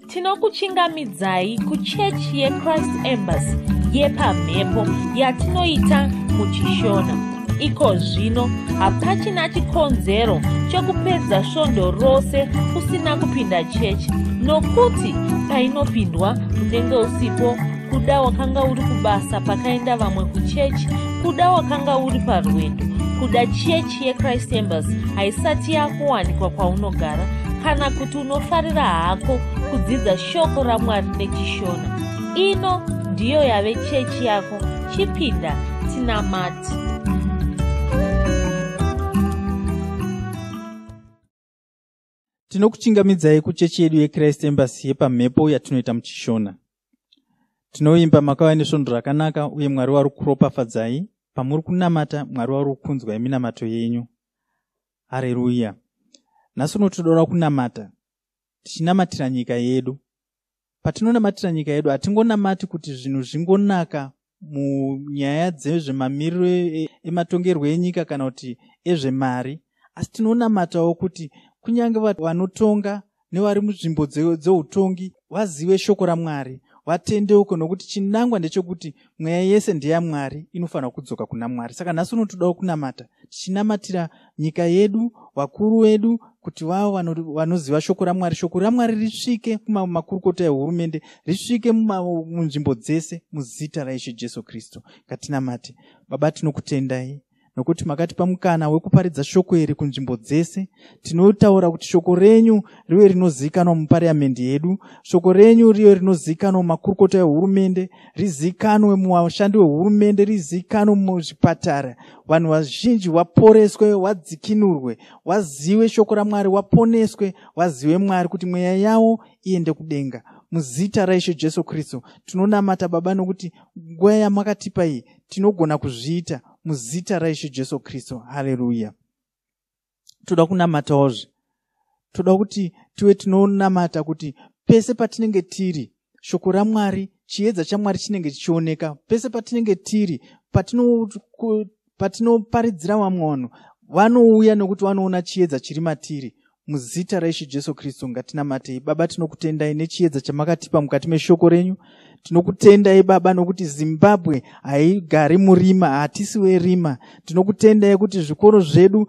Tinokuchingamidzai kuchechi yeChrist Embassy yepamhepo yatinoita muchiShona. Iko zvino hapachina chikonzero chokupedza svondo rose usina kupinda chechi, nokuti painopindwa unenge usipo. Kuda wakanga uri kubasa pakaenda vamwe kuchechi, kuda wakanga uri parwendo, kuda chechi yeChrist Embassy haisati yakuwanikwa kwaunogara, kana kuti unofarira hako kudzidza shoko raMwari nechiShona. Ino ndiyo yave chechi yako. Chipinda tinamate. Tinokuchingamidzai kuchechi yedu yeChrist Embassy yepamhepo yatinoita muchiShona. Tinovimba makauya nesvondo rakanaka uye Mwari vari kuropafadzai pamuri kunamata, Mwari vari kukunzwai minamato yenyu. Hareruya. Nhasi uno tinoda kunamata tichinamatira nyika yedu. Patinonamatira nyika yedu hatingonamati kuti zvinhu zvingonaka munyaya dzezvemamiriro ematongerwo enyika kana kuti ezvemari, asi tinonamatawo kuti kunyange vanotonga nevari munzvimbo dzeutongi vazive shoko raMwari, vatendeuke, nokuti chinangwa ndechekuti mweya yese ndeyaMwari, inofanira kudzoka kuna Mwari. Saka nhasi uno todawo kunamata tichinamatira nyika yedu, vakuru vedu, kuti vavo vanoziva shoko raMwari, shoko raMwari risvike kumakurukota ehurumende, risvike munzvimbo dzese, muzita raIshe Jesu Kristu. Ngatinamate. Baba, tinokutendai nokuti makatipa mukana wekuparidza shoko iri kunzvimbo dzese. Tinotaura kuti shoko renyu rive rinozivikanwa mupariamendi yedu, shoko renyu rive rinozivikanwa mumakurukota ehurumende, rizivikanwe muvashandi vehurumende, rizivikanwe muzvipatara. Vanhu vazhinji vaporeswe, vadzikinurwe, vazive shoko raMwari, vaponeswe, vazive Mwari, kuti mweya yavo iende kudenga. Muzita raIshe Jesu Kristu tinonamata, Baba, nokuti nguva yamakatipa iyi tinogona kuzviita, muzita raIshe Jesu Kristu. Haleluya. Toda kunamatawozve, toda kuti tive tinonamata kuti pese patinenge tiri, shoko raMwari, chiedza chaMwari chinenge chichioneka pese patinenge tiri. Patinoparidzira vamwe vanhu, vanouya nokuti vanoona chiedza chiri matiri, muzita raIshe Jesu Kristu. Ngatinamatei. Baba, tinokutendai nechiedza chamakatipa mukati meshoko renyu. Tinokutendai, Baba, nokuti Zimbabwe haigari murima, hatisi werima. Tinokutendai kuti zvikoro zvedu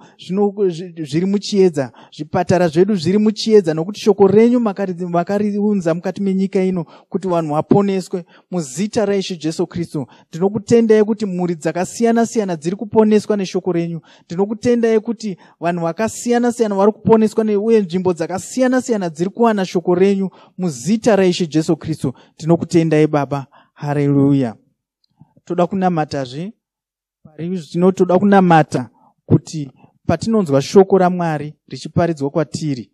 zviri muchiedza, zvipatara zvedu zviri muchiedza, nokuti shoko renyu makariunza mukati menyika ino kuti vanhu vaponeswe, muzita raIshe Jesu Kristu. Ndinokutendai kuti mhuri dzakasiyana-siyana dziri kuponeswa neshoko renyu. Ndinokutendai kuti vanhu vakasiyana-siyana vari kuponeswa, uye nzvimbo dzakasiyana-siyana dziri kuwana shoko renyu, muzita raIshe Jesu Kristu. Tinokutendai, Baba. Hareruya. Toda kunamatazve pari zvino. Toda kunamata kuti patinonzwa shoko raMwari richiparidzwa kwatiri,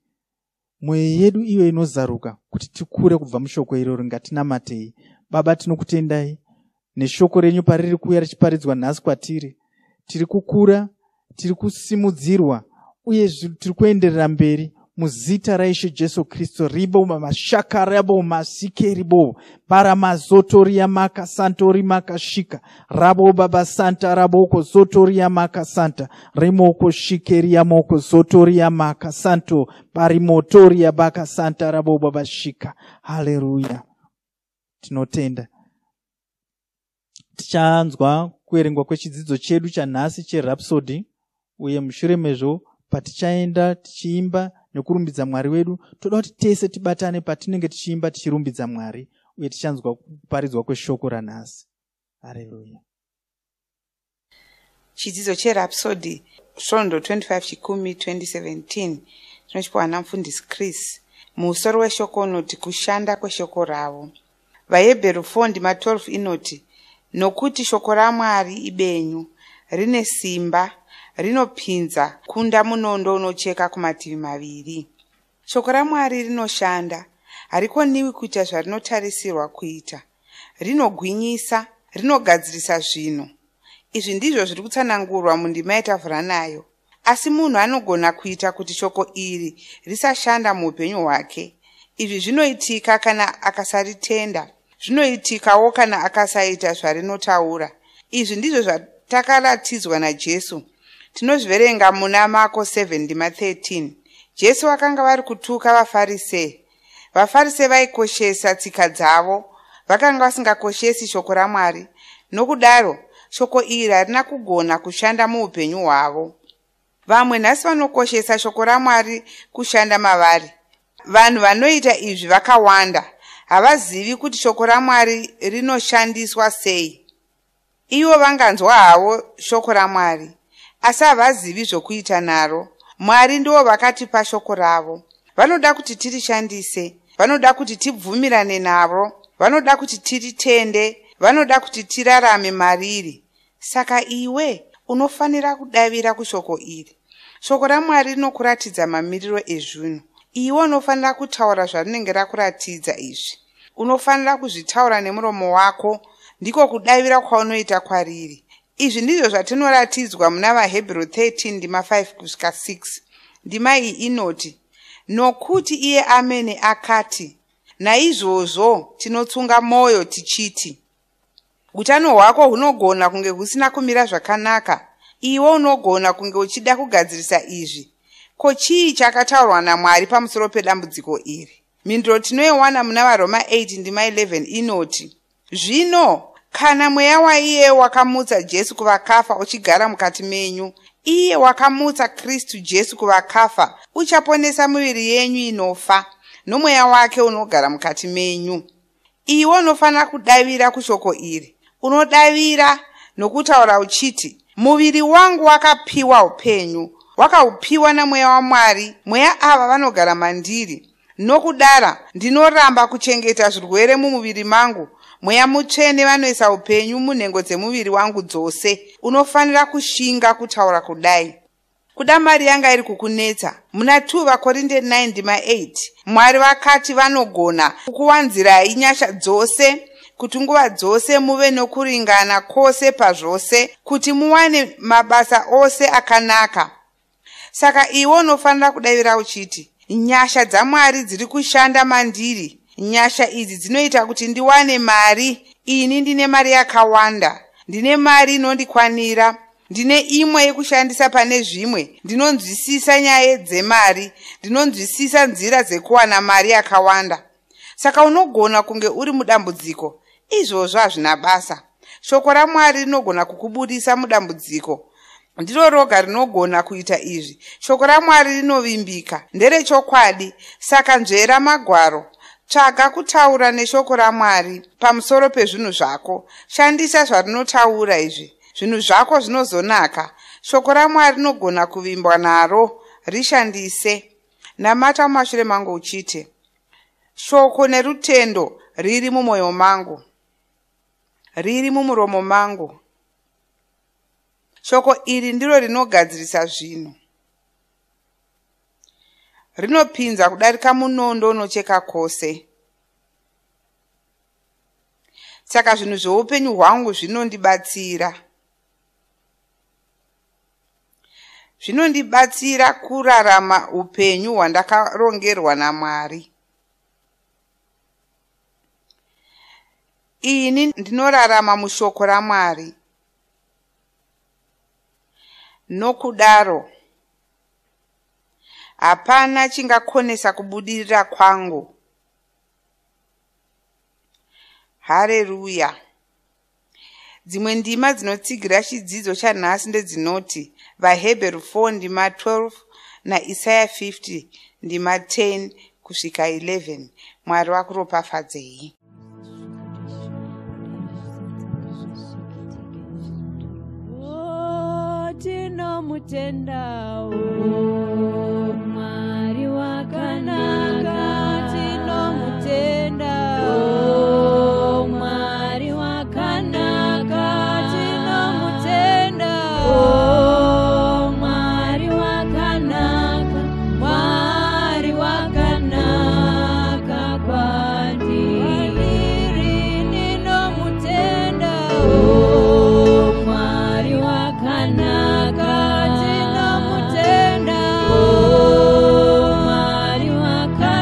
mwoyo yedu iyo inozaruka kuti tikure kubva mushoko iroro. Ngatinamatei. Baba, tinokutendai neshoko renyu pariri kuuya richiparidzwa nhasi kwatiri. Tiri kukura, tiri kusimudzirwa, uye tiri kuenderera mberi, muzita raIshe Jesu Kristu. Ribo mashaka rabo masikeribo paramazotoria makasantori makashika rabo baba santa raboko zotoria makasanta rimoko shikeria moko zotoria makasanto parimotoria bakasanta rabo baba shika. Haleluya. Tinotenda. Tichanzwa kuverengwa kwechidzidzo chedu chanhasi cheRhapsody, uye mushure mezvo patichaenda tichiimba nekurumbidza Mwari wedu. Toda kuti tese tibatane patinenge tichiimba tichirumbidza Mwari, uye tichanzwa kuparidzwa kweshoko ranhasi. Hareruya. Chidzidzo cheRhapsody, svondo 25 Chikumi 2017, tinochipiwa namufundisi Chris. Musoro weshoko unoti kushanda kweshoko ravo. VaHebheru 4 ndima 12 inoti, "Nokuti shoko raMwari ibenyu, rine simba, rinopinza kunda munondo unocheka kumativi maviri." Shoko raMwari rinoshanda, harikoniwi kuita zvarinotarisirwa kuita. Rinogwinyisa, rinogadzirisa zvinhu. Izvi ndizvo zviri kutsanangurwa mundima yatavhura nayo. Asi munhu anogona kuita kuti shoko iri risashanda muupenyu hwake. Izvi zvinoitika kana akasaritenda. Zvinoitikawo kana akasaita zvarinotaura. Izvi ndizvo zvatakaratidzwa naJesu. Tinozviverenga muna Mako 7 ndima 13. Jesu vakanga vari kutuka vaFarisei. Vafarise vaikoshesa tsika dzavo, vakanga vasingakoshesi shoko raMwari. Nokudaro shoko iri harina kugona kushanda muupenyu hwavo. Vamwe nhasi vanokoshesa shoko raMwari kushanda mavari. Vanhu vanoita izvi vakawanda, havazivi kuti shoko raMwari rinoshandiswa sei. Ivo vanganzwa havo shoko raMwari, asi havazivi zvokuita naro. Mwari ndivo vakatipa shoko ravo. Vanoda kuti tirishandise, vanoda kuti tibvumirane navo, vanoda kuti tiritende, vanoda kuti tirarame mariri. Saka iwe unofanira kudavira kushoko iri. Shoko raMwari rinokuratidza mamiriro ezvinhu. Iwe unofanira kutaura zvarinenge rakuratidza izvi. Unofanira kuzvitaura nemuromo wako, ndiko kudavira kwaunoita kwariri. Izvi ndizvo zvatinoratidzwa muna vaHebheru 13 ndima 5 kusvika 6. Ndima iyi inoti, nokuti iye amene akati, naizvozvo tinotsunga mwoyo tichiti. Utano hwako hunogona kunge husina kumira zvakanaka. Iwe unogona kunge uchida kugadzirisa izvi. Ko chii chakataurwa naMwari pamusoro pedambudziko iri? Mhinduro tinoiwana muna vaRoma 8 ndima 11 inoti, zvino kana mweya waiye wakamutsa Jesu kuvakafa uchigara mukati menyu, iye wakamutsa Kristu Jesu kuvakafa uchaponesa miviri yenyu inofa, nomweya wake unogara mukati menyu. Iwe unofanira kudavira kushoko iri. Unodavira nokutaura uchiti, muviri wangu wakapiwa upenyu, wakaupiwa namweya waMwari, mweya ava vanogara mandiri. Nokudara ndinoramba kuchengeta zvirwere mumuviri mangu. Mweya mutsvene vanoisa upenyu munhengo dzemuviri wangu dzose. Unofanira kushinga kutaura kudai. Kuda mari yanga iri kukunetsa. Muna 2 vaKorinde 9 ndima 8, Mwari vakati vanogona kukuwanzirai nyasha dzose, kuti nguva dzose muve nokuringana kwose pazvose, kuti muwane mabasa ose akanaka. Saka iwe unofanira kudavira uchiti, nyasha dzaMwari dziri kushanda mandiri. Nyasha idzi dzinoita kuti ndiwane mari. Ini ndine mari yakawanda, ndine mari inondikwanira, ndine imwe yekushandisa pane zvimwe. Ndinonzwisisa nyaya dzemari, ndinonzwisisa nzira dzekuwana mari yakawanda. Saka unogona kunge uri mudambudziko. Izvozvo hazvina basa. Shoko raMwari rinogona kukubudisa mudambudziko. Ndiro roga rinogona kuita izvi. Shoko raMwari rinovimbika, nderechokwadi. Saka nzvera magwaro. Tsvaga kutaura neshoko raMwari pamusoro pezvinhu zvako. Shandisa zvarinotaura izvi. Zvinhu zvako zvinozonaka. Shoko raMwari rinogona kuvimbwa naro. Rishandise. Namata mumashure mangu uchiti, shoko nerutendo riri mumwoyo mangu, riri mumuromo mangu. Shoko iri ndiro rinogadzirisa zvinhu. Rinopinza kudarika munondo unocheka kwose. Saka zvinhu zveupenyu hwangu zvinondibatsira. Zvinondibatsira kurarama upenyu hwandakarongerwa naMwari. Ini ndinorarama mushoko raMwari. Nokudaro hapana chingakonesa kubudirira kwangu. Hareruya. Dzimwe ndima dzinotsigira chidzidzo chanhasi ndedzinoti vaHebheru 4 ndima 12 naIsaya 50 ndima 10 kusvika 11. Mwari vakuropafadzei. Tinomutenda Mwari wakanaka, tinomutenda Mwari wakanaka, tinomutenda Mwari wakanaka, Mwari wakanaka kwandiri, ndinomutenda Mwari wakanaka, tinomutenda Mwari wakanaka.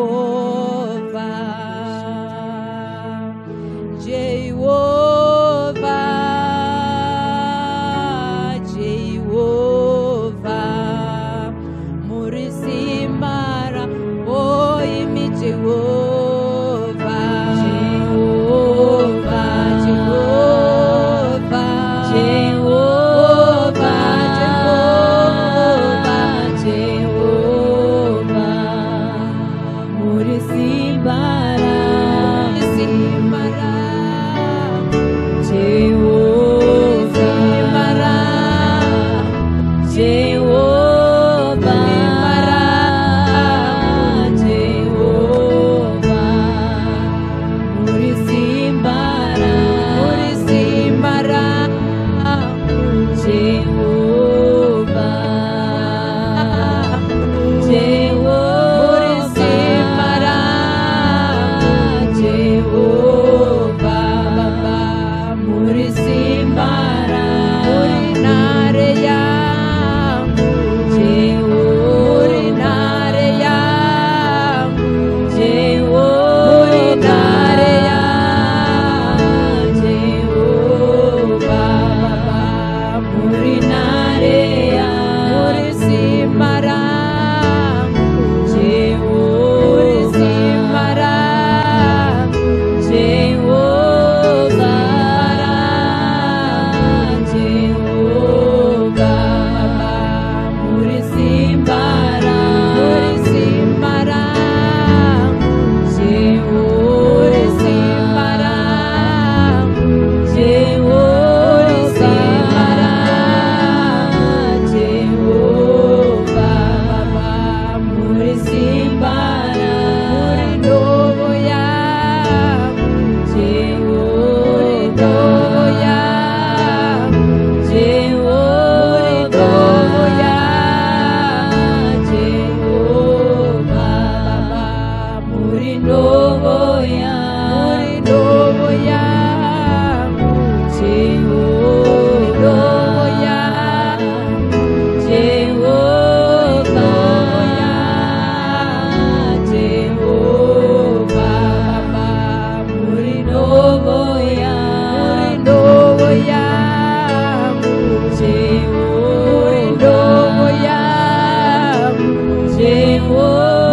Jehovah, Jehovah, Jehovah, muri simba rangu, imi Jehovah, Jehovah, Jehovah, Jehovah, Jehovah, Jehovah, muri simba rangu, simba rangu, Jehovah, simba rangu, Jehovah, Jehovah, muri simba rangu, muri simba rangu, Jehovah, Jehovah, muri simba rangu, Jehovah, Baba, muri simba rangu, muri nhare yangu, Jehovah, muri nhare yangu, Jehovah, muri nhare yangu, Jehovah, Baba, muri nhare yangu, muri simba rangu, Jehovah, muri simba rangu, Jehovah, Jehovah, Baba, muri simba rangu, muri simba rangu, Jehovah, muri simba rangu, Jehovah, muri simba rangu, Jehovah, Baba, muri simba rangu, muri ndovo yangu, Jehovah, muri ndovo yangu, Jehovah, muri ndovo yangu, Jehovah, Baba, muri ndovo yangu, muri ndovo yangu, Jehovah, ndovo yangu, Jehovah, Jehovah, Baba, muri ndovo yangu, muri ndovo yangu, Jehovah, muri ndovo yangu, Jehovah, muri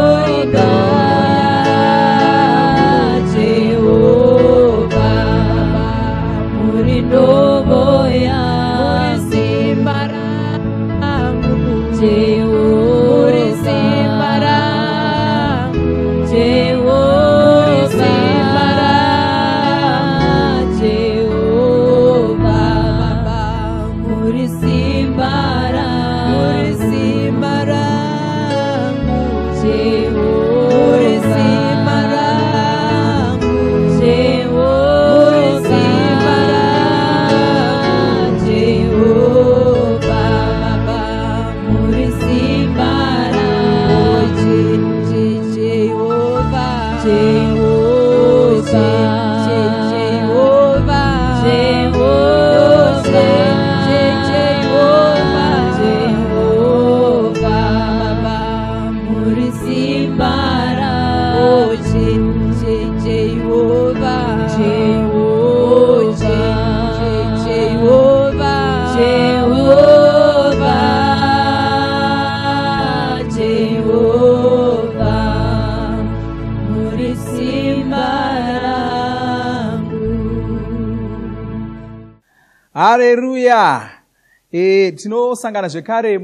ndovo yangu, Jehovah, Baba, muri ndovo yangu, muri simba rangu, Jehovah, muri simba rangu, Jehovah, muri simba rangu, Jehovah, Baba, muri simba rangu, muri simba rangu, Jehovah, muri simba rangu, Jehovah, muri simba rangu, Jehovah, Baba, muri simba rangu, Jehovah, Jehovah, Jehovah, Jehovah, Jehovah, Baba, muri simba rangu, Jehovah, Jehovah, Jehovah, Jehovah, Jehovah, muri simba rangu. Hareruya! Tinosangana zvekare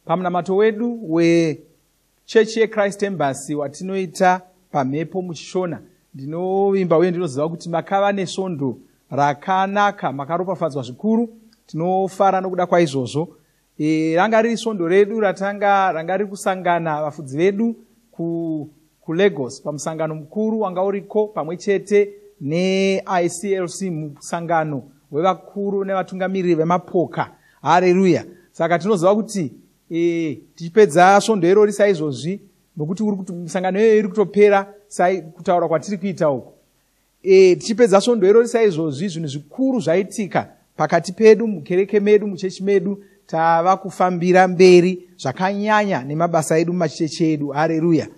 pamunamato wedu wechechi yeChrist Embassy watinoita pamhepo muchiShona. Ndinovimba uye ndinoziva kuti makava nesvondo rakanaka, makaropafadzwa zvikuru. Tinofara nokuda kwaizvozvo. Ranga riri svondo redu ratanga ranga riri kusangana vafudzi vedu kuLagos pamusangano mukuru wanga uriko pamwe chete neICLC, musangano wevakuru nevatungamiriri vemapoka. Hareruya! Saka tinoziva kuti tichipedza svondo irori saizvozvi, nokuti misangano iyoyo iri kutopera kutaura kwatiri kuita uku. Tichipedza svondo irori saizvozvi, zvinhu zvikuru zvaitika pakati pedu mukereke medu, muchechi medu. Tava kufambira mberi zvakanyanya nemabasa edu mumachechi edu. Hareruya!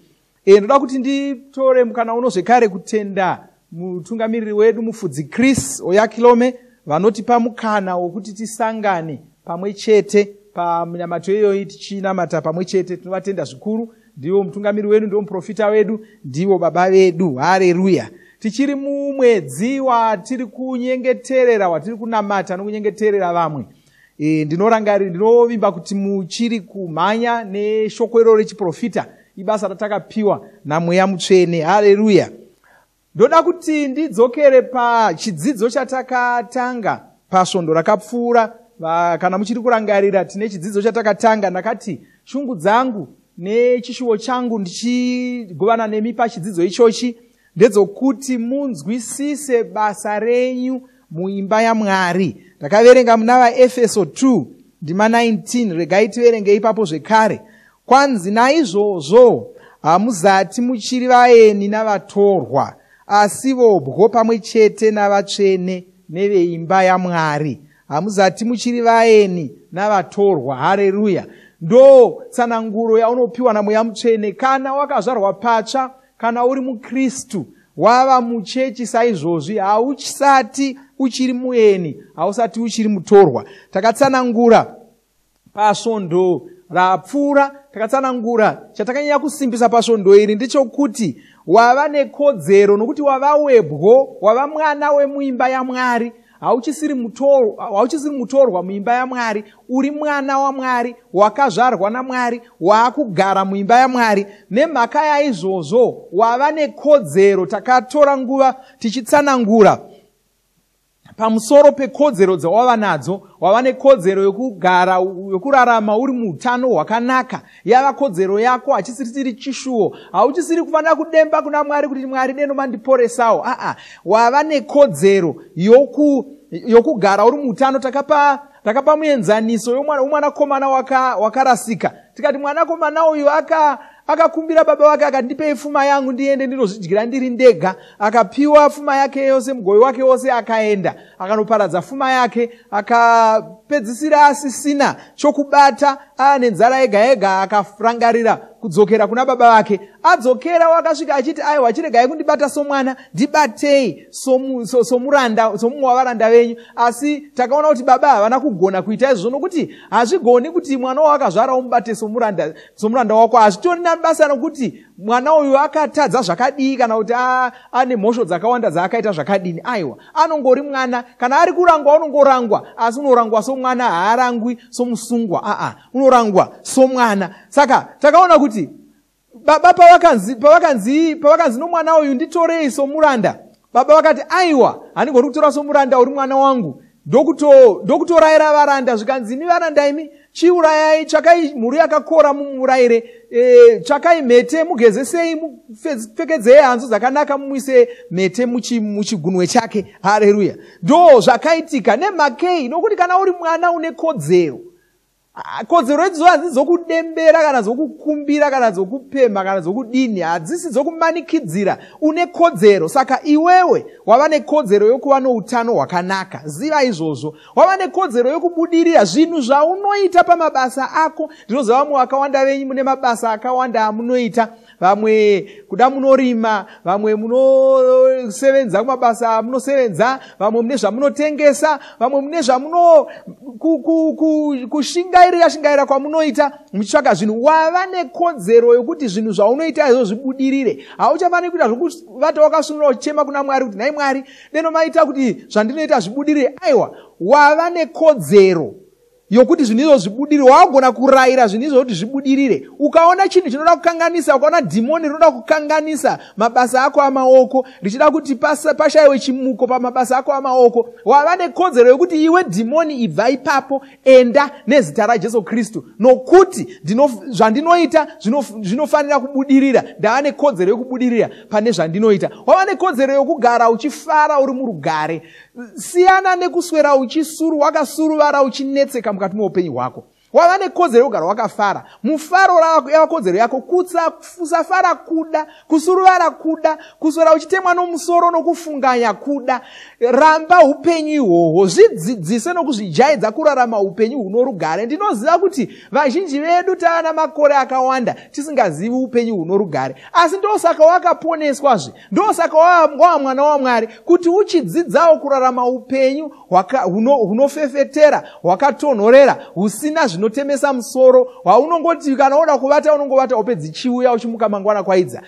Ndoda kuti nditore mukana uno zvekare kutenda mutungamiriri wedu mufudzi Chris Oyakhilome vanotipa mukana wokuti tisangane pamwe chete paminamato iyoyi tichinamata pamwe chete. Tinovatenda zvikuru. Ndivo mutungamiri wedu, ndivo muprofita wedu, ndivo baba vedu. Hareruya. Tichiri mumwedzi watiri kunyengeterera, watiri kunamata nokunyengeterera vamwe. Ndinorangarira, ndinovimba kuti muchiri kumhanya neshoko iroro rechiprofita, ibasa ratakapiwa naMweya Mutsvene. Hareruya. Ndoda kuti ndidzokere pachidzidzo chatakatanga pasvondo rakapfuura. Kana muchiri kurangarira, tine chidzidzo chatakatanga. Ndakati shungu dzangu nechishuwo changu ndichigovana nemi pachidzidzo ichochi ndedzokuti munzwisise basa renyu muimba yaMwari. Ndakaverenga muna vaEfeso 2 ndima 19. Regai tiverenge ipapo zvekare. Kwanzi, naizvozvo hamuzati muchiri vaeni navatorwa, asi vobwo pamwe chete navatsvene neveimba yaMwari. Hamuzati muchiri vaeni navatorwa. Hareruya. Ndo tsananguro yaunopiwa naMweya Mutsvene kana wakazvarwa patsva, kana uri muKristu, wava muchechi saizvozvi, hausati uchiri mueni, hausati uchiri mutorwa. Takatsanangura pasvondo rapfuura, takatsanangura chatakanyanya kusimbisa pasvondo iri ndechokuti wava nekodzero, nokuti wava webwo, wava mwana wemuimba yaMwari. Hauchisiri mutorwa muimba yaMwari, uri mwana waMwari, wakazvarwa naMwari, waakugara muimba yaMwari. Nemhaka yaizvozvo wava nekodzero. Takatora nguva tichitsanangura pamusoro pekodzero dzawava nadzo. Wava nekodzero yokugara, yokurarama uri muutano hwakanaka. Yava kodzero yako, hachisiri chishuwo. Hauchisiri kufanira kudemba kuna Mwari kuti Mwari deno mandiporesawo. Aa, wava nekodzero yokugara uri muutano. Takapa muenzaniso womwanakomana wakarasika. Tikati mwanakomana uyu akakumbira baba vake akati, ndipei pfuma yangu ndiende ndinozvidyira ndiri ndega. Akapiwa pfuma yake yose, mugove wake wose, akaenda akanoparadza pfuma yake, akapedzisira asisina chokubata, ane nzara yega yega. Akarangarira kudzokera kuna baba vake. Adzokera, wakasvika achiti, aiwa, chiregai kundibata somwana, ndibatei somuranda, somumwe wavaranda venyu. Asi takaona kuti baba havana kugona kuita izvozvo, nokuti hazvigoni kuti mwana wawakazvara umubate somuranda wako. Hazvitorina basa nokuti mwana uyu akatadza zvakadii kana kuti ane mhosho dzakawanda dzaakaita zvakadini. Aiwa, anongori mwana. Kana ari kurangwa, unongorangwa, asi unorangwa somwana, haarangwi somusungwa. Aa, unorangwa somwana. Saka takaona kuti baba pavakanzi nomwana uyu, nditorei somuranda, baba vakati, aiwa, handigoni kutora somuranda, uri mwana wangu. Ndokutorayira varanda, zvikanzi, imi varanda imi, chiurayai, tsvakai mhuru yakakora mumurayire, tsvakai mhete mugezesei, mupfekedzei hanzu dzakanaka, mumuise mhete muchigunwe chake. Hareruya. Ndo zvakaitika. Nemhakei? Nokuti kana uri mwana une kodzero. Kodzero idzodzo hadzisi dzokudembera kana dzokukumbira kana dzokupemha kana dzokudini, hadzisi dzokumanikidzira. Une kodzero. Saka iwewe wava nekodzero yokuva noutano hwakanaka, ziva izvozvo. Wava nekodzero yokubudirira zvinhu zvaunoita pamabasa ako. Ndinoziva vamwe vakawanda venyu mune mabasa akawanda amunoita. Vamwe kuda munorima, vamwe munosevenza kumabasa amunosevenza, vamwe mune zvamunotengesa, vamwe mune zvamuno kushingairira shingaira kwamunoita muchitsvaka zvinhu. Wava nekodzero yokuti zvinhu zvaunoita izvo zvibudirire. Hauchafaniri kuita zvokuvata wakasunura uchichema kuna Mwari kuti, nhai Mwari, deno maita kuti zvandinoita zvibudirire. Aiwa, wava nekodzero yokuti zvinhu izvo zvibudirire. Wagona kurayira zvinhu izvo kuti zvibudirire. Ukaona chinhu chinoda kukanganisa, ukaona dhimoni rinoda kukanganisa mabasa ako amaoko, richida kuti pashayiwe chimuko pamabasa ako amaoko, wava nekodzero yokuti, iwe dhimoni, ibva ipapo, enda nezita raJesu Kristu, nokuti zvandinoita zvinofanira kubudirira. Ndava nekodzero yokubudirira pane zvandinoita. Wava nekodzero yokugara uchifara uri murugare. Siyana nekuswera wakasuruvara, uchinetseka mukati meupenyu hwako. Wava nekodzero yekugara wakafara. Mufaro yava kodzero yako. Kusafara kuda, kusuruvara kuda, kuswera uchitemwa nomusoro nokufunganya kuda. Ramba upenyu ihwohwo, zvidzidzise nokuzvijaidza kurarama upenyu huno rugare. Ndinoziva kuti vazhinji vedu tava namakore akawanda tisingazivi upenyu huno rugare, asi ndosaka wakaponeswazve, ndosaka wava mwana waMwari, kuti uchidzidzawo kurarama upenyu hunofefetera, hwakatonhorera, husina zvinotemesa musoro, hwaunongoti kana woda kuvata unongovata hope dzichiuya uchimuka mangwana kwaidza.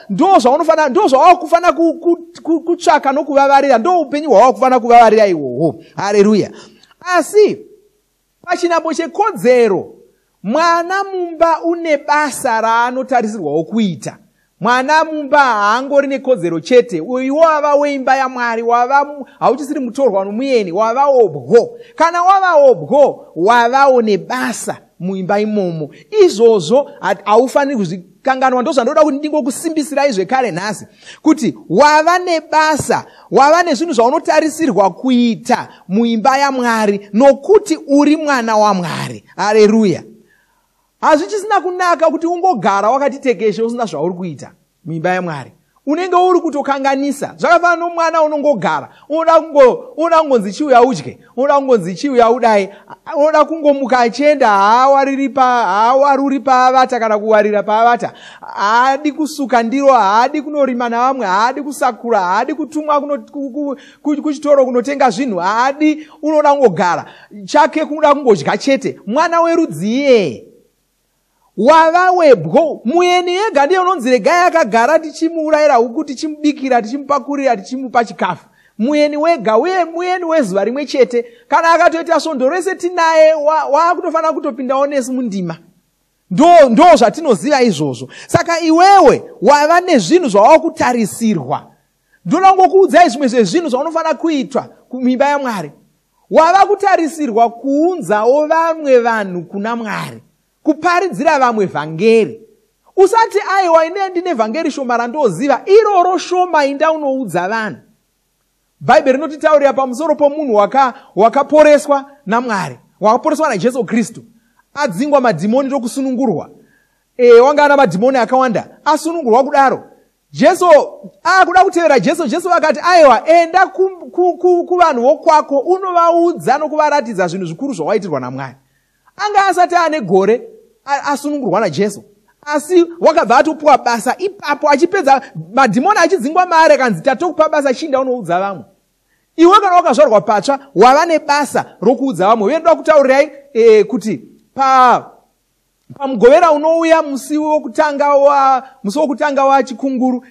Ndo zvaunofanira, ndo zvawava kutsvaka nokuvavarira, ndo upenyu hwawava kufanira kuvavarira ihwohwo. Hareruya. Asi pachinambo chekodzero, mwana mumba une basa raanotarisirwawo kuita. Mwana mumba haangori nekodzero chete. Iwe wava weimba yaMwari, wava hauchisiri mutorwa nomueni, wava obwo. Kana wava obwo, wavawo nebasa muimba imomo. Izvozvo haufaniri kuzvikanganwa. Ndozvandoda kuti ndingokusimbisirai zvekare nhasi, kuti wava nebasa, wava nezvinhu zvaunotarisirwa kuita muimba yaMwari, nokuti uri mwana waMwari. Hareruya. Hazvichisina kunaka kuti ungogara wakati tekeshe usina zvauri kuita muimba yaMwari. Unenge uri kutokanganisa. Zvakafanana nomwana unongogara, unoda kungonzi chiuya udye, unoda kungonzi chiuya udai, unoda kungomuka achienda, haawaruri paavata kana kuwarira paavata, haadi kusuka ndiro, haadi kunorima navamwe, haadi kusakura, haadi kutumwa kuchitoro kunotenga zvinhu, haadi, unoda kungogara chake, kunoda kungodya chete. Mwana werudzi iyeye wava webwo. Mueni ega ndiye unonzi regai akagara, tichimuurayira huku, tichimubikira, tichimupakurira, tichimupa chikafu. Mueni wega, uye mueni wezuva rimwe chete. Kana akatoita svondo rese tinaye, waakutofanira kutopindawo nesu mundima. Ndo zvatinoziva izvozvo. Saka iwewe wava nezvinhu zvawakutarisirwa. Ndoda kungokuudzai zvimwe zvezvinhu zvaunofanira kuitwa muimba yaMwari. Wava kutarisirwa kuunzawo vamwe vanhu kuna Mwari, kuparidzira vamwe vhangeri. Usati aiwa, ine ndine vhangeri shoma randoziva. Iroro shoma inda unoudza vanhu. Bhaibheri rinotitaurira pamusoro pomunhu wakaporeswa naMwari, wakaporeswa naJesu Kristu, adzingwa madhimoni ndokusunungurwa. Wanga ana madhimoni akawanda, asunungurwa kudaro. Jesu akuda kutevera Jesu. Jesu akati aiwa, enda kuvanhu vokwako unovaudza nokuvaratidza zvinhu zvikuru zvawaitirwa naMwari. Anga asati ane gore asunungurwa naJesu, asi wakabva atopuwa basa ipapo. Achipedza madhimoni achidzingwa maari, akanzi tatokupa basa, chinda unoudza vamwe. Iwe kana wakazvarwa patsva, wava nebasa rokuudza vamwe. Uye ndoda kutaurirai kuti pamugovera unouya, musi wokutanga waChikunguru,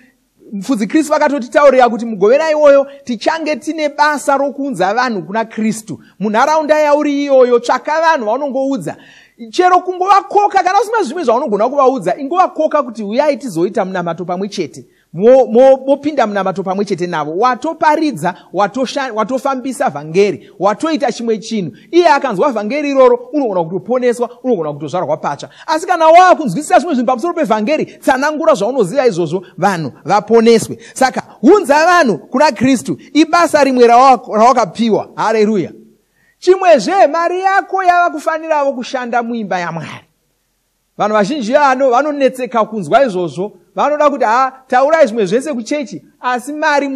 Mufudzi Kristu vakatotitaurira kuti mugovera iwoyo tichange tine basa rokuunza vanhu kuna Kristu. Munharaunda yauri iyoyo, tsvaka vanhu vaunongoudza, chero kungovakoka. Kana usina zvimwe zvaunogona kuvaudza, ingovakoka kuti uyai tizoita munamato pamwe chete. Mopinda munamato pamwe chete navo. Watoparidza, watofambisa vhangeri, watoita chimwe chinhu. Iye akanzwa vhangeri iroro, unogona kutoponeswa, unogona kutozvarwa patsva. Asi kana waakunzwisisa zvimwe zvinhu pamusoro pevhangeri, tsanangura zvaunoziva izvozvo, vanhu vaponeswe. Saka unza vanhu kuna Kristu, ibasa rimwe rawakapiwa. Hareruya. Chimwezve, mari yako yava kufaniravo kushanda muimba yaMwari. Vanhu vazhinji vanonetseka kunzwa izvozvo. Vanoda kuti taurai zvimwe zvese kuchechi, asi mari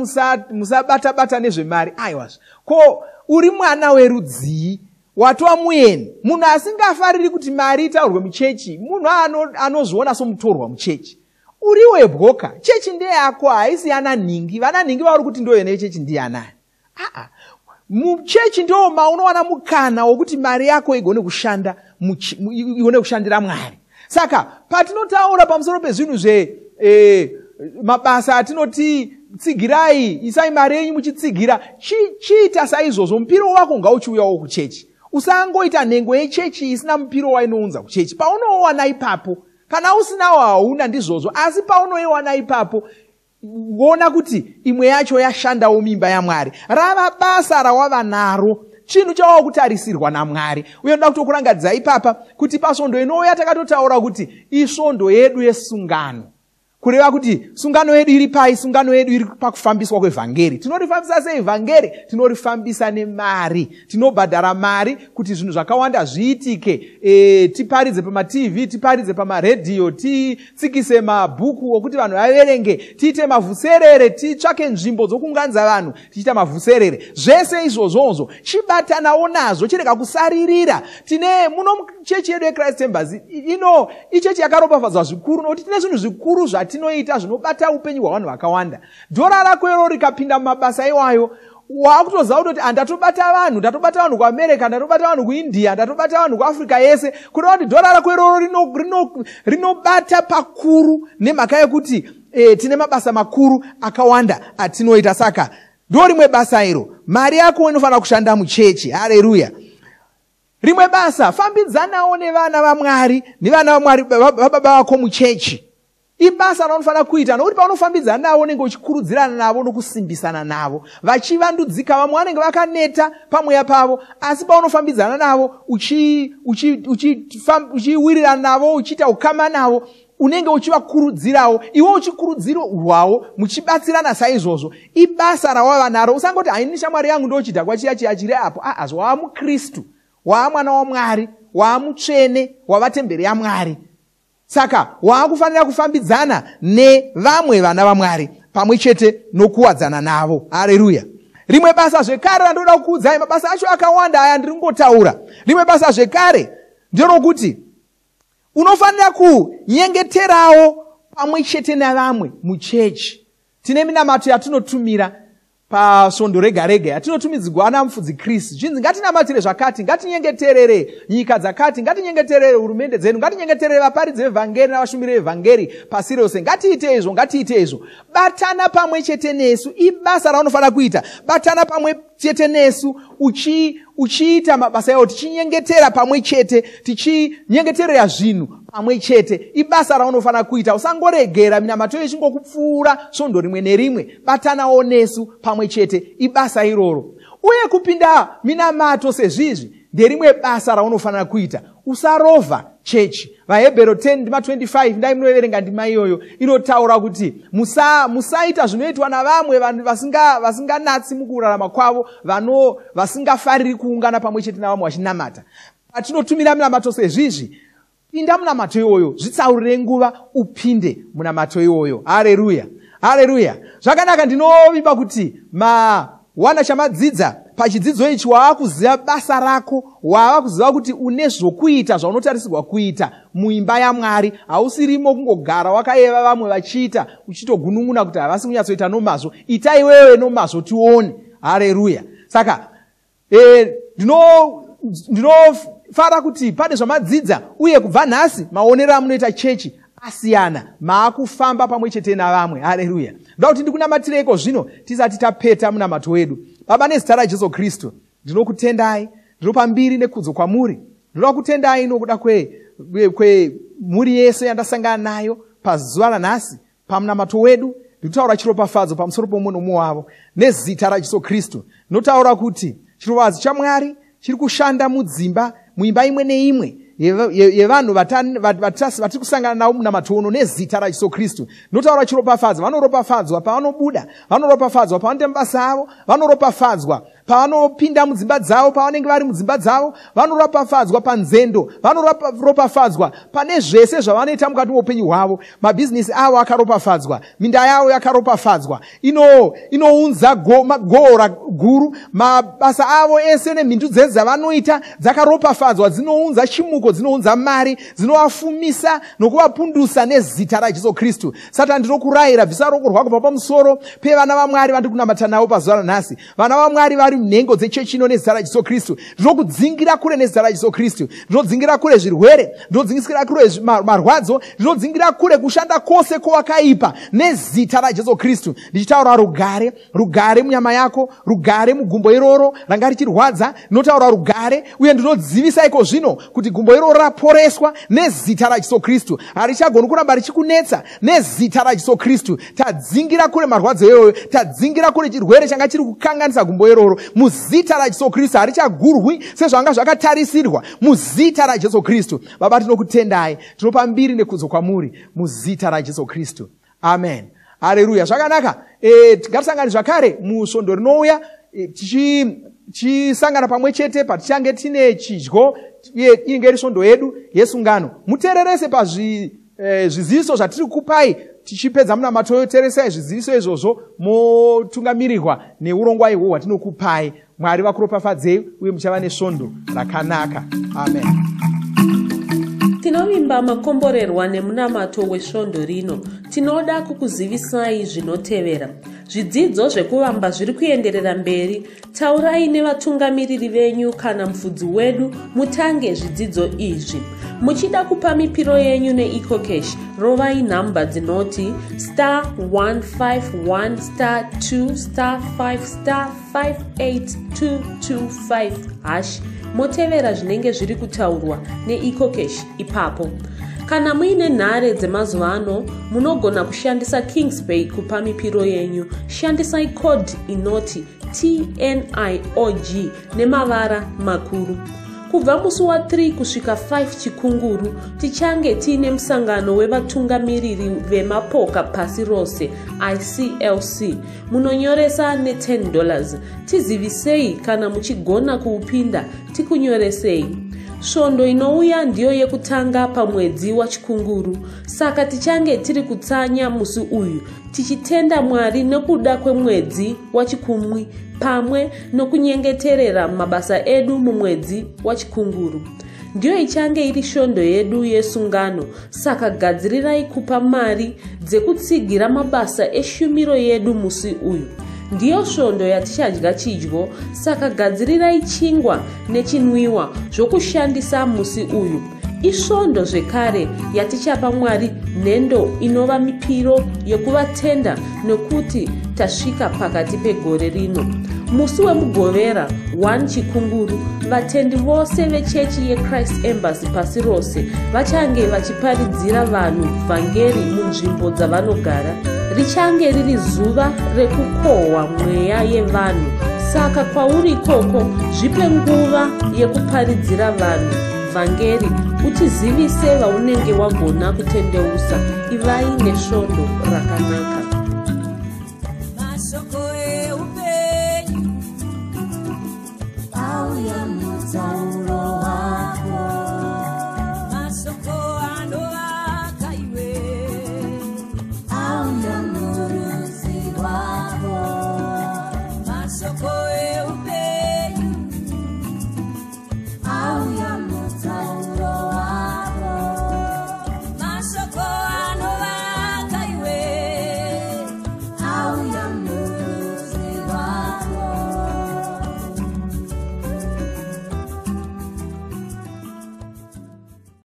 musabata-bata nezvemari. Aiwazve, ko uri mwana werudzii? Watova mueni. Munhu asingafariri kuti mari itaurwe muchechi, munhu anozviona somutorwa muchechi. Uri webwoka. Chechi ndeyako, haisi yana nhingi. Vana nhingi vauri kuti ndoyene chechi ndiyanani? Muchechi ndo maunowana mukana wokuti mari yako igone kushanda, igone kushandira Mwari. Saka patinotaura pamusoro pezvinhu zve mabasa atinoti tsigirai, isai mari yenyu muchitsigira, chiita saizvozvo. Mupiro wako ngauchiuyawo kuchechi. Usangoita nhengo yechechi isina mupiro wainounza kuchechi. Paunowana ipapo, kana usinawo hauna, ndizvozvo, asi paunoiwana ipapo, ona kuti imwe yacho yashandawo mimba yaMwari. Rava basa rawava naro, chinhu chawava kutarisirwa naMwari. Uye ndoda kutokurangadzai ipapa kuti pasvondo inouya takatotaura kuti isvondo yedu yesungano. Kureva kuti sungano yedu iri pai? Sungano yedu iri pakufambiswa kwevhangeri. Tinorifambisa sei vhangeri? Tinorifambisa nemari. Tinobhadhara mari kuti zvinhu zvakawanda zviitike. Tiparidze pamatv, tiparidze pamaredhiyo, titsikise mabhuku okuti vanhu vaverenge, tiite mavhuserere, titsvake nzvimbo dzokuunganidza vanhu tichiita mavhuserere. Zvese izvozvozvo chibatanawo nazvo, chirega kusaririra. Tine muno chechi yedu yeChrist Embassy ino, ichechi yakaropafadzwa zvikuru nokuti tine zvinhu zvikuru zvatinoita zvinobata upenyu hwavanhu vakawanda. Dhora rako iro rikapinda mumabasa iwayo, waakutoziva kutoti ndatobata vanhu, ndatobata vanhu kuAmerica, ndatobata vanhu kuIndia, ndatobata vanhu kuAfrica yese. Kureva kuti dhora rako iroro rinobata pakuru nemhaka yekuti tine mabasa makuru akawanda atinoita. Saka ndo rimwe basa iro, mari yako inofanira kushanda muchechi. Hareruya. Rimwe basa, fambidzanawo nevana vaMwari, nevana vaMwari vababa vako muchechi. Ibasa raunofanira kuita, nokuti paunofambidzana navo unenge uchikurudzirana navo nokusimbisana navo, vachivandudzika. Vamwe vanenge vakaneta pamweya pavo, asi paunofambidzana navo, uchiwirirana navo, uchiita ukama navo, unenge uchivakurudzirawo, iwe uchikurudzirwawo, muchibatsirana saizvozvo. Ibasa rawava naro. Usangoti, "Haini, shamwari yangu ndochidhakwa chiya chiya chiri apo." Aa, zvawava muKristu, waa mwana waMwari, waa mutsvene, wava temberi yaMwari. Saka waakufanira kufambidzana nevamwe vana vaMwari pamwe chete nokuwadzana navo. Hareruya. Rimwe basa zvekare randoda kukuudzai, mabasa acho akawanda aya ndiri kungotaura, rimwe basa zvekare nderokuti unofanira kunyengeterawo pamwe chete navamwe muchechi. Tine minamato yatinotumira pasvondo rega rega, yatinotumidzigwa namufudzi Chris, zvinzi ngatinamatire zvakati, ngatinyengeterere nyika dzakati, ngatinyengeterere hurumende dzedu, ngatinyengeterere vaparidzi vevhangeri navashumiri vevhangeri pasi rose, ngatiite izvo, ngatiite izvo. Batana pamwe chete nesu, ibasa raunofanira kuita. Batana pamwe chete nesu uchiita mabasa iwo, tichinyengetera pamwe chete, tichinyengeterera zvinhu pamwe chete. Ibasa raunofanira kuita. Usangoregera minamato ichingokupfuura svondo rimwe nerimwe. Batanawo nesu pamwe chete, ibasa iroro. Uye kupinda minamato sezvizvi nderimwe basa raunofanira kuita. Usarovha chechi. VaHebhero 10 ndima 25, ndai munoverenga ndima iyoyo, inotaura kuti musaita zvinoitwa navamwe vanhu vasinganatsi mukurarama kwavo, vasingafariri kuungana pamwe chete navamwe vachinamata. Patinotumira minamato sezvizvi, pinda munamato iwoyo, zvitsaurire nguva upinde munamato iwoyo. Hareruya, hareruya. Zvakanaka, ndinovimba kuti mawana chamadzidza pachidzidzo ichi. Wava kuziva basa rako, wava kuziva kuti une zvokuita zvaunotarisirwa kuita muimba yaMwari. Hausirimo kungogara wakayeva vamwe vachiita, uchitogunun'una kuti havasi kunyatsoita nomazvo. Ita iwewe nomazvo tione. Hareruya. Saka ndinofara kuti pane zvamadzidza, uye kubva nhasi maonero amunoita chechi asiyana, maakufamba pamwe chete navamwe. Hareruya. Ndoda kuti ndikunamatireiko zvino tisati tapeta munamato wedu. Baba, nezita raJesu Kristu, ndinokutendai, ndinopa mbiri nekudzo kwamuri. Ndinoda kutendai nokuda kwemhuri yese yandasangana nayo pazuva ranhasi pamunamato wedu. Ndinotaura chiropafadzo pamusoro pomumwe nomumwe wavo nezita raJesu Kristu. Ndinotaura kuti chiropafadzo chaMwari chiri kushanda mudzimba, muimba imwe neimwe yevanhu vatiri kusangana navo munamato uno nezita raJesu Kristu. Ndinotaura chiropafadzo, vanoropafadzwa pavanobuda, vanoropafadzwa pavanoita mabasa avo, vanoropafadzwa pavanopinda mudzimba dzavo, pavanenge vari mudzimba dzavo, vanoropafadzwa panzendo, vanoropafadzwa pane zvese zvavanoita mukati meupenyu hwavo. Mabhizinesi avo akaropafadzwa, minda yavo yakaropafadzwa, inounza goho guru. Mabasa avo ese nemhindu dzese dzavanoita dzakaropafadzwa, dzinounza chimuko, dzinounza mari, dzinovafumisa nokuvapundusa nezita raJesu Kristu. Satani, ndinokurayira, bvisa ruoko rwako kubva pamusoro pevana vaMwari vandiri kunamata navo pazuva ranhasi, vana vaMwari vari nhengo dzechechi ino nezita raJesu Kristu. Ndinokudzingira kure nezita raJesu Kristu. Ndinodzingira kure zvirwere, ndinodzingira kure marwadzo, ndinodzingira kure kushanda kwose kwowakaipa nezita raJesu Kristu, ndichitaura rugare, rugare munyama yako, rugare mugumbo iroro ranga richirwadza. Ndinotaura rugare uye ndinodzivisa iko zvino kuti gumbo iroro raporeswa nezita raJesu Kristu, harichagoni kuramba richikunetsa nezita raJesu Kristu. Tadzingira kure marwadzo iyoyo, tadzingira kure chirwere changa chiri kukanganisa gumbo iroro muzita raJesu Kristu. Harichagurwi sezvanga zvakatarisirwa muzita raJesu Kristu. Baba, tinokutendai, tinopa mbiri nekudzo kwamuri muzita raJesu Kristu. Amen, hareruya. Zvakanaka. Ngatisangane zvakare musvondo rinouya, tichisangana pamwe chete patichange tine chidyo, uye inenge iri svondo yedu yesungano. Muteererese pazviziviso zvatiri kupai tichipedza munamato. Teeresai zviziviso izvozvo, motungamirirwa neurongwa ihwo hwatinokupai. Mwari vakuropafadzei, uye muchava nesvondo rakanaka. Amen. Tinovimba makomborerwa nemunamato wesvondo rino. Tinoda kukuzivisai zvinotevera. Zvidzidzo zvekuvamba zviri kuenderera mberi. Taurai nevatungamiriri venyu kana mufudzi wedu mutange zvidzidzo izvi. Muchida kupa mipiro yenyu neEcoCash, rovai nhamba dzinoti star 151 star 2 star 5 star 58225 hash, motevera zvinenge zviri kutaurwa neEcoCash ipapo. Kana muine nhare dzemazuva ano, munogona kushandisa Kingsbay kupa mipiro yenyu. Shandisai code inoti TNIOG nemavara makuru. Kubva musi wa3 kusvika 5 Chikunguru, tichange tiine musangano wevatungamiriri vemapoka pasi rose, ICLC. Munonyoresa ne$10. Tizivisei kana muchigona kuupinda, tikunyoresei. Svondo inouya ndiyo yekutanga pamwedzi waChikunguru, saka tichange tiri kutsanya musi uyu, tichitenda Mwari nekuda kwemwedzi waChikumwi, pamwe nokunyengeterera mabasa edu mumwedzi waChikunguru. Ndiyo ichange iri svondo yedu yesungano, saka gadzirirai kupa mari dzekutsigira mabasa eshumiro yedu musi uyu. Ndiyo svondo yatichadya chidyo, saka gadzirirai chingwa nechinwiwa zvokushandisa musi uyu. Isvondo zvekare yatichapa Mwari nhendo, inova mipiro yekuvatenda nekuti tasvika pakati pegore rino. Musi weMugovera 1 Chikunguru, vatendi vose vechechi yeChrist Embassy pasi rose vachange vachiparidzira vanhu vhangeri munzvimbo dzavanogara. Richange riri zuva rekukohwa mweya yevanhu, saka kwauri ikoko, zvipe nguva yekuparidzira vanhu vhangeri, utizivise vaunenge wagona kutendeusa. Ivai nesvondo rakanaka.